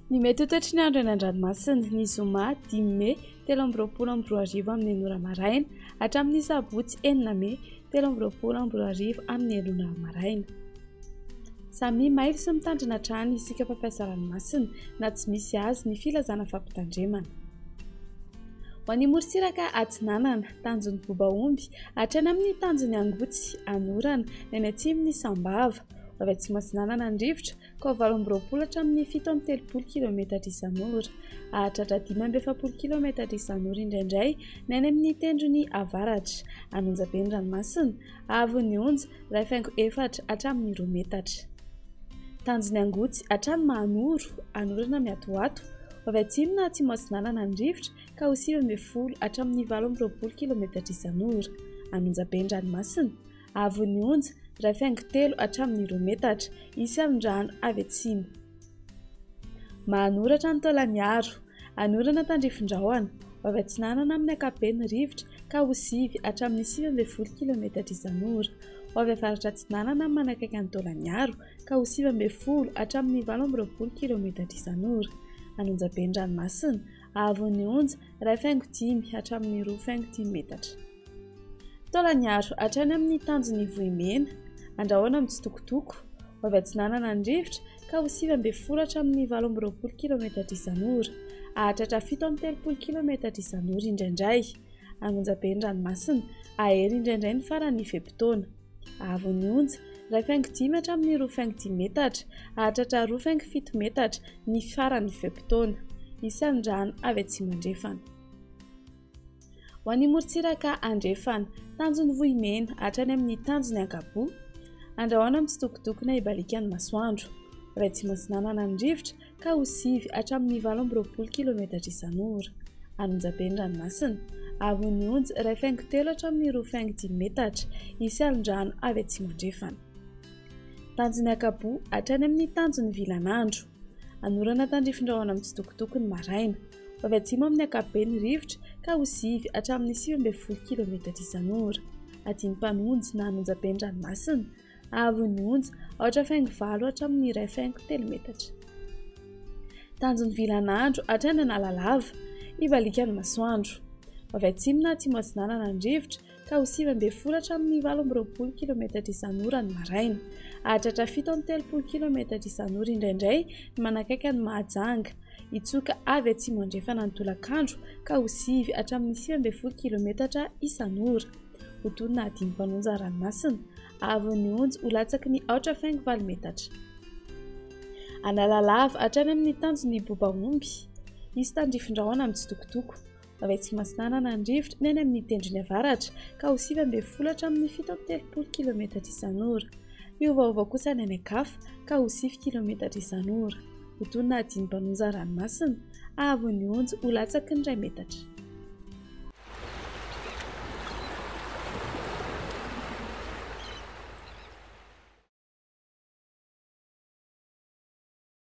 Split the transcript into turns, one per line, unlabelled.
Ny mety ho toetry ny andro eny an-dranomasina, ny zoma dimy mey 2023 amin'ny enina ora maraina hatramin'ny sabotsy enina mey 2023 amin'ny enina ora maraina. Samia mailo sy mitandrina hatrany isika mpampiasa ranomasina na tsy misy azy ny filazana fampitandremana. Ho an'ny morontsiraka atsinanana, tanjon'ny Bobaomby hatrany amin'ny tanjon'ny Angotsy, Anorana, ny any atsimon'i Sambava. Ho avy atsimo atsinanana ny rivotra ka ho 28 hatramin'ny 37 kilometatra isan'ora. Hahatratra 45 kilometatra isan'ora indraindray ny any amin'ny tendrony avaratra. An'Onjabe ny ranomasina, haavon'ny onja 1,4 hatramin'ny 2 metatra. Tanjon'ny Angotsy hatrany Mahanoro, Anorana miatoato. Ho avy atsimo na atsimo atsinanana ny rivotra ka ho 19 hatramin'ny 28 kilometatra isan'ora. An'Onjabe ny ranomasina, haavon'ny onja 1,3 hatramin'ny 2 metatra. Hisy alon-drano avy atsimo. Mahanoratra ny Taolagnaro. Anorana tandrifin-drahona. Ho avy atsinanana amin'ny ankapobeny ny rivotra ka ho 9 hatramin'ny 19 kilometatra isan'ora. Ho avy avaratra atsinanana amin'ny manakaiky an'i Taolagnaro ka ho 19 hatramin'ny 28 kilometatra isan'ora. An'Onjabe ny ranomasina. Haavon'ny onja, 1,5 hatramin'ny 2,5 metatra. Taolagnaro hatrany amin'ny tanjon'i Vohimena. Andrahona mitsitokotoko. Ho avy atsinanana ny rivotra ka ho 19 hatramin'ny 28 kilometatra isan'ora. Hahatratra 37 kilometatra isan'ora indraindray. An'Onjabe ny ranomasina. Hahery indraindray ny faran'ny fe-potoana. Haavon'ny onja, 1,5 hatramin'ny 2,5 metatra. Hahatratra 2,7 metatra ny faran'ny fe-potoana. Isan'ny rano avy atsimo andrefana. Ho an'ny morontsiraka andrefana, tanjon'ny Vohimena hatrany amin'ny tanjon'ny Ankaboa. Andrahoana mitsitokotoko na hibaliaka ny masoandro. Iray atsimo atsinanana ny rivotra ka ho 9 hatramin'ny 28 kilometatra isan'ora. An'Onjabe ny ranomasina. Haavon'ny onja 1,3 hatramin'ny 2,5 metatra. Hisy alon-drano avy atsimo andrefana. Tanjon'ny Ankaboa hatrany amin'ny tanjon'ny Vilanandro. Anorana tandrifin-drahona mitsitokotoko ny maraina. Ho avy atsimo amin'ny ankapobeny ny rivotra ka ho 9 hatramin'ny 19 kilometatra isan'ora. Adin'ny-mpanonjy na an'Onjabe ny ranomasina. Haavon'ny onja, 4,8 hatramin'ny 1,3 metatra. Tanjon'ny Vilanandro hatrany Analalava. Hibaliaka ny masoandro. Ho avy atsimo na atsimo atsinanana ny rivotra ka ho 19 hatramin'ny 28 kilometatra isan'ora ny maraina. Hahatratra 37 kilometatra isan'ora indraindray ny manakaiky an'i Mahajanga. Hitsoka avy atsimo andrefana ny tolakandro ka ho 9 hatramin'ny 19 kilometatra isan'ora. Ho tonona hadino mpanonja ranomasina. Haavon'ny onja ho latsaky ny 4,8 metatra. Analalava hatrany amin'ny tanjon'ny Bobaomby. Hisy tandrifin-drahona mitsitokotoko. Avy atsimo atsinanana ny rivotra ny any amin'ny tendrony avaratra ka ho 19 hatramin'ny 37 kilometatra isan'ora. Hiovaova kosa ny any an-kafa ka ho 9 kilometatra isan'ora. Ho tonona hadino mpanonja ranomasina. Haavon'ny onja ho latsaky ny 1 metatra.